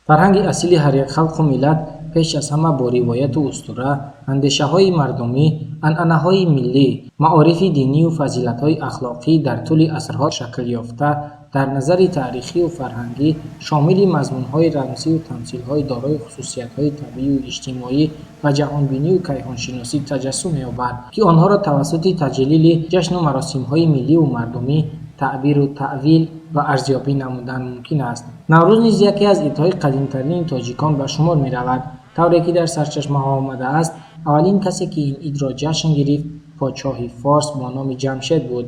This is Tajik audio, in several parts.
Фарҳанги асили ҳар як халқу миллат пеш аз ҳама бо ривояту устура, андешаҳои мардумӣ, анъанаҳои миллӣ, маорифи динию фазилатҳои ахлоқӣ дар тӯли асрҳо шаклёфта, дар назари таърихию фарҳангӣ шомили мазмунҳои рамзию тамсилҳои дорои хусусиятҳои табиию иҷтимоӣ ва ҷаҳонбинию кайҳоншиносӣ таҷассум меёбад, ки онҳоро тавассути таҷлили ҷашну маросимҳои миллию мардумӣ таъбиру таъвил ва арзёбӣ намудан мумкин аст. Наврӯз низ яке аз идҳои қадимтарини тоҷикон ба шумор меравад. Тавре ки дар сарчашмаҳо омадааст, аввалин касе, ки ин идро ҷашн гирифт, подшоҳи форс бо номи Ҷамшед буд.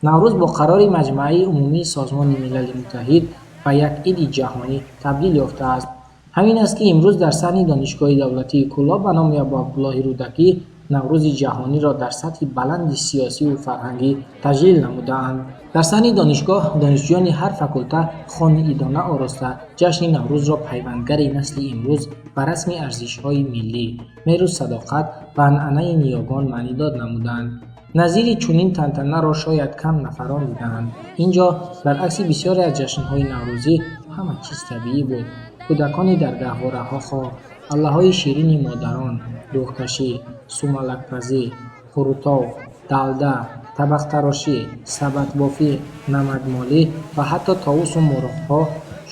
Наврӯз бо қарори Маҷмааи Умумии Созмони Милали Муттаҳид ба як иди ҷаҳонӣ табдил ёфтааст. Ҳамин аст, ки имрӯз дар саҳни Донишгоҳи давлатии Кӯлоб ба номи Абуабдуллоҳи Рӯдакӣ Наврӯзи ҷаҳониро дар сатҳи баланди сиёсиву фарҳангӣ таҷлил намудаанд. Дар саҳни донишгоҳ донишҷӯёни ҳар факулта хони идона ороста, ҷашни Наврӯзро пайвандгари насли имрӯз ба расми арзишҳои миллӣ, меҳру садоқат ва анъанаи ниёгон маънидод намуданд. Назири чунин тантанаро шояд кам нафарон дидаанд. Ин ҷо бар акси бисёре аз ҷашнҳои наврӯзӣ ҳама чиз табиӣ буд: кӯдакони дар гаҳвораҳо хоб, аллаҳои ширини модарон, дӯғкашӣ, сумалакпазӣ, қурутов, далда, табақтарошӣ, сабадбофӣ, намадмолӣ ва ҳатто товусу мурғҳо,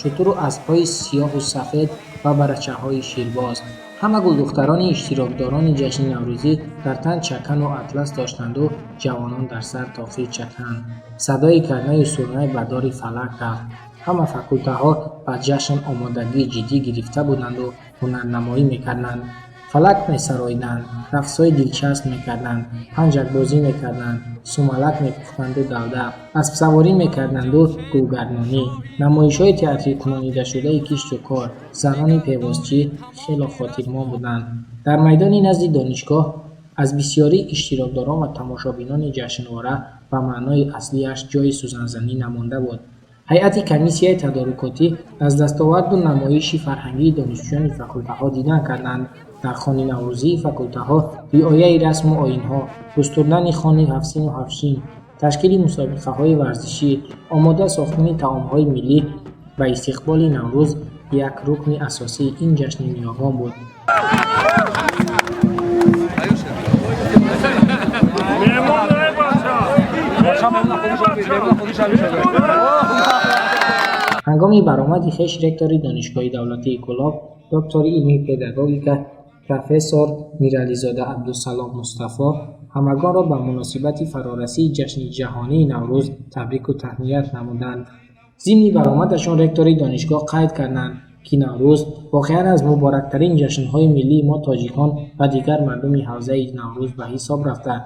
шутуру аспҳои сиёҳу сафед ва барачаҳои ширбоз. Ҳама гулдухтарони иштирокдорони ҷашни наврӯзӣ дар тан чакану атлас доштанду ҷавонон дар сар тоқии чакан. Садои карнаю сурнай ба дори фалак рафт. Ҳама факултаҳо ба ҷашн омодагии ҷиддӣ гирифта буданду ҳунарнамоӣ мекарданд, фалак месароиданд, рақсҳои дилчасп мекарданд, панҷакбозӣ мекарданд, сумалак мепухтанду далда, аспсаворӣ мекарданду гулгардонӣ. Намоишҳои театрикунонидашудаи кишту кор, занони певозчӣ хело хотирмон буданд. Дар майдони назди донишгоҳ аз бисёрии иштирокдорон ва тамошобинони ҷашнвора ба маънои аслиаш ҷои сӯзанзанӣ намонда буд. Ҳайати комиссияи тадорукотӣ аз дастоварду намоиши фарҳангии донишҷӯёни факултаҳо дидан карданд. Дар хони наврӯзии факултаҳо риояи расму оинҳо, густурдани хони ҳафтсину ҳафтшин, ташкили мусобиқаҳои варзишӣ, омода сохтани таомҳои миллӣ ба истиқболи Наврӯз як рукни асосии ин ҷашни ниёгон буд. Ҳангоми баромади хеш ректори Донишгоҳи давлатии Кӯлоб, доктори илми педагогика, профессор Мирализода Абдусалом Мустафо ҳамагонро ба муносибати фарорасии ҷашни ҷаҳонии Наврӯз табрику таҳният намуданд. Зимни баромадашон ректори донишгоҳ қайд карданд, ки Наврӯз воқеан аз муборактарин ҷашнҳои миллии мо тоҷикон ва дигар мардуми ҳавзаи Наврӯз ба ҳисоб рафта,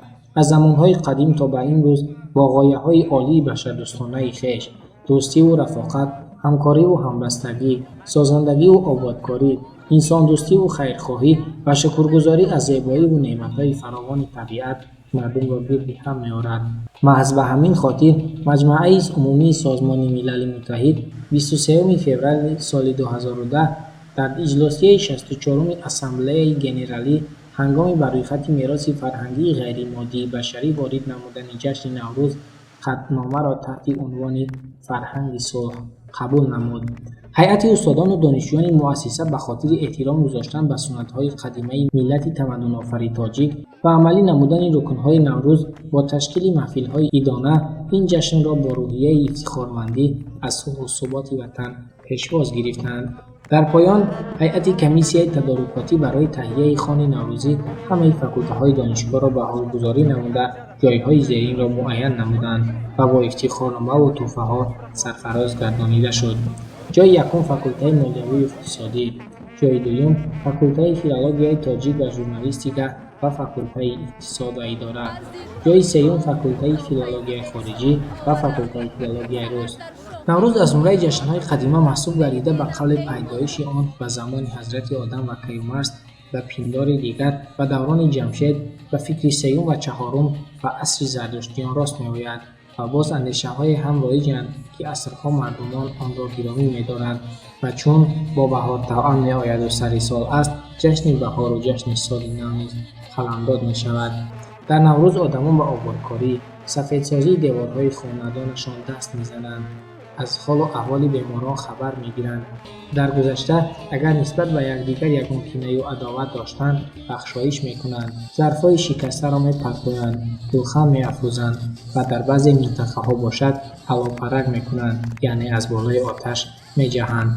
аз замонҳои қадим то ба имрӯз бо ғояҳои олии башардӯстонаи хеш, дӯстиву рафоқат, ҳамкориву ҳамбастагӣ, созандагиву ободкорӣ, инсондӯстиву хайрхоҳӣ ва шукргузорӣ аз зебоиву неъматҳои фаровони табиат мардумро гирди ҳам меорад. Маҳз ба ҳамин хотир Маҷмааи Умумии Созмони Милали Муттаҳид 23 феврали соли 2010 дар иҷлосияи 64-уми Ассамблеяи Генералӣ ҳангоми ба рӯйхати мероси фарҳангии ғайримоддии башарӣ ворид намудани ҷашни Наврӯз қатъномаро таҳти унвони «Фарҳанги сулҳ» қабул намуд. Ҳайати устодону донишҷӯёни муассиса ба хотири эҳтиром гузоштан ба суннатҳои қадимаи миллати тамаддунофари тоҷик ва амалӣ намудани рукнҳои Наврӯз бо ташкили маҳфилҳои идона ин ҷашнро бо рӯҳияи ифтихормандӣ аз сулҳу суботи ватан пешвоз гирифтанд. Дар поён ҳайати комиссияи тадорукотӣ барои таҳияи хони наврӯзӣ ҳамаи факултаҳои донишгоҳро баҳогузорӣ намуда, ҷойҳои зеринро муайян намуданд ва бо ифтихорномаву тӯҳфаҳо сарфароз гардонида шуд. Ҷойи якум факултаи молиявию иқтисодӣ, ҷойи дуюм факултаи филологияи тоҷик ва журналистика ва факултаи иқтисод ва идора, ҷойи сеюм факултаи филологияи хориҷӣ ва факултаи филологияи рус. Наврӯз аз зумраи ҷашнҳои қадима маҳсуб гардида, ба қавли пайдоиши он ба замони ҳазрати Одам ва Каюмарс, ба пиндори дигар ба даврони Ҷамшед, ба фикри сеюм ва чаҳорум ба асри зардуштиён рост меояд ва боз андешаҳое ҳам роиҷанд, ки асрҳо мардумон онро гиромӣ медоранд ва чун бо баҳор тавъам меояду сари сол аст, ҷашни баҳору ҷашни соли нав низ қаламдод мешавад. Дар Наврӯз одамон ба ободкорӣ, сафедсозии деворҳои хонадонашон даст мезананд. аз ҳолу аҳволи беморон хабар мегиранд. Дар гузашта агар нисбат ба якдигар ягон кинаю адоват доштанд, бахшоиш мекунанд, зарфҳои шикастаро мепартоянд, гулхан меафрӯзанд ва дар баъзе минтақаҳо бошад, ҳаловпарак мекунанд, яъне аз болои оташ меҷаҳанд.